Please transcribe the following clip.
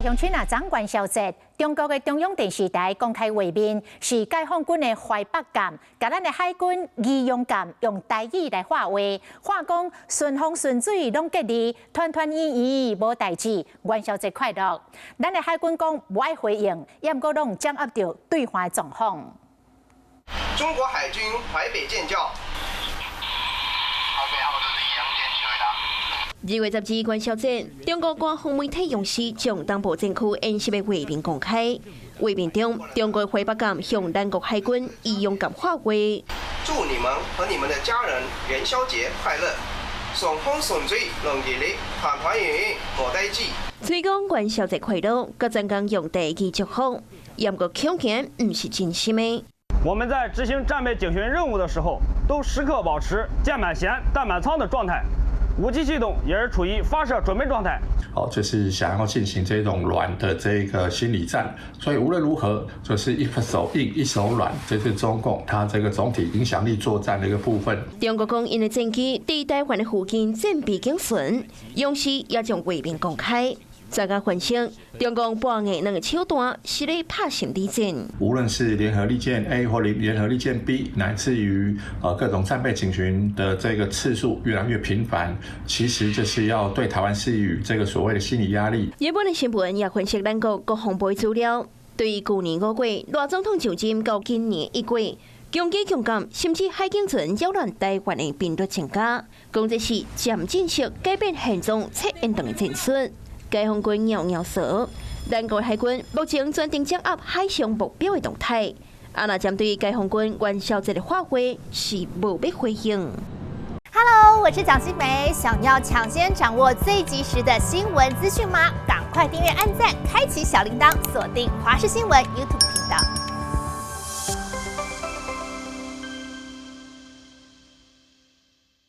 鄉親啊，昨元宵節，中國的中央電視台公開畫面，是解放軍的淮北艦，共咱的海軍義勇艦用台語來喊話，喊講順風順水攏吉利，團團圓圓無代誌，元宵節快樂。咱的海軍講無愛回應，也毋過攏掌握著對方的狀況。中國海軍淮北艦叫。2月12元宵節，中國官方媒體央視將東部戰區演習的畫面公開。畫面中，中國淮北艦向咱國海軍義勇艦喊話：祝你們和你們的家人元宵節快樂，順風順水攏吉利，團團圓圓無代誌。雖講元宵節快樂，閣專工用台語祝福，毋過恐驚毋是真心的。我們在執行戰備警巡任務的時候，都時刻保持箭滿弦、彈滿倉的狀態。武器系統也是處於發射準備狀態。哦，就是想要進行這種軟的這個心理戰，所以無論如何，就是一手硬一手軟，這是中共它這個總體影響力作戰的一個部分。中國講𪜶的戰機佇台灣的附近戰備警巡，央視也將畫面公開。專家分析，中共半硬兩个手段是咧拍心理戰。無論是聯合利劍 A 或聯合利劍 B，乃至於各種戰備警巡的這個次數越來越頻繁，其實就是要對台灣施予這個所謂的心理壓力。日本的新聞也分析咱國國防部資料，對於舊年5月賴總統就任到今年1月，軍機強艦甚至海警船擾亂台灣的頻率增加，講這是漸進式改變現狀、切延長的戰術。解放軍咬咬說，咱國海軍目前專注掌握海上目標的動態。啊，若針對解放軍元宵節的喊話是無欲回應。 Hello，我是蔣新梅，想要搶先掌握最及時的新聞資訊嗎？趕快訂閱、按讚、開啟小鈴鐺，鎖定華視新聞 YouTube 頻道。